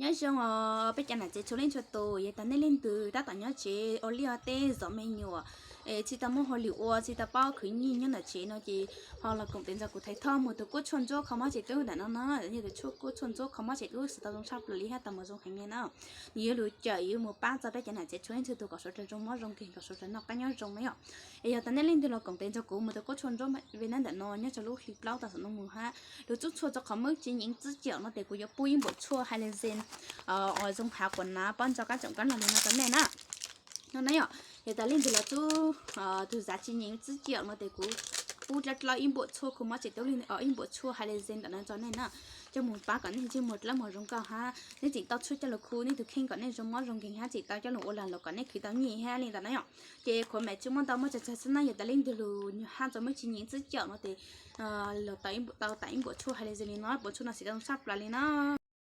Nyob zoo os peb cov nam tsev txhua leej txhua tus, yog tas nej leej twg tab tom nyob tsev ua liaj ua teb zov me nyuam, es tsis tau muaj hauj lwm ua, tsis tau paub khwv nyiaj nyob ntawm tsev no ces ho los koom tes nrog kuv Thaiv Thoj muag tus kuab tshuaj ntsuab kho mob tsev dub ntawm no na. Yog tus tshuaj kuab tshuaj ntsuab kho mob tsev dub xav tau zoo tshaj plaws li thiab tau mus zoo heev li na. Nws yuav lug cawm yuav mus pab txog peb cov nam tsev txhua leej txhua tus kom sawv daws zoo mob zoo nkeeg, kom sawv daws noj qab nyob zoo na yom. Es yog tas nej leej twg los koom tes nrog kuv muag tus kuab tshuaj ntsuab ve nab ntawm no nyob rau lub hli plaub tam sim no mus hab, lug tsub txhua rau qhov mub tsis nyeem txwb ciam no tes kuv yuav pub ib npuam tshuaj Hyalixin uas zoo hav quas nav pob ntso kab tsoom kab log li no rau nej na. No na yom, yog tas leej twg los tsub tus zav tsis nyeem txwb ciam no tes kuv pub dlawb dlawb ib npuam tshuaj kho mob tsev dub li, ib npuam tshuaj Hyalixin ntawm no rau nej na, coj mus pab kom nej ntsej muag dlawb muag zoo nkauj hab nej tseem tau tshuaj coj lug khu nej tus kheej kom nej zoo mob zoo nkeeg hab tseem tau coj lug ua lag luam kom nej khwv tau nyiaj hab li ntawm no yom. Ces khuv mam tsis muaj ntau, muaj tsawg tsawg xwb na. Yog tas leej twg lug nyuag hab txog mub tsis nyeem txwb ciam no tes los tau tau tas ib npuam tshuaj Hyalixin li no, npuam tshuaj no xim tau zoo tshaj plaws li na.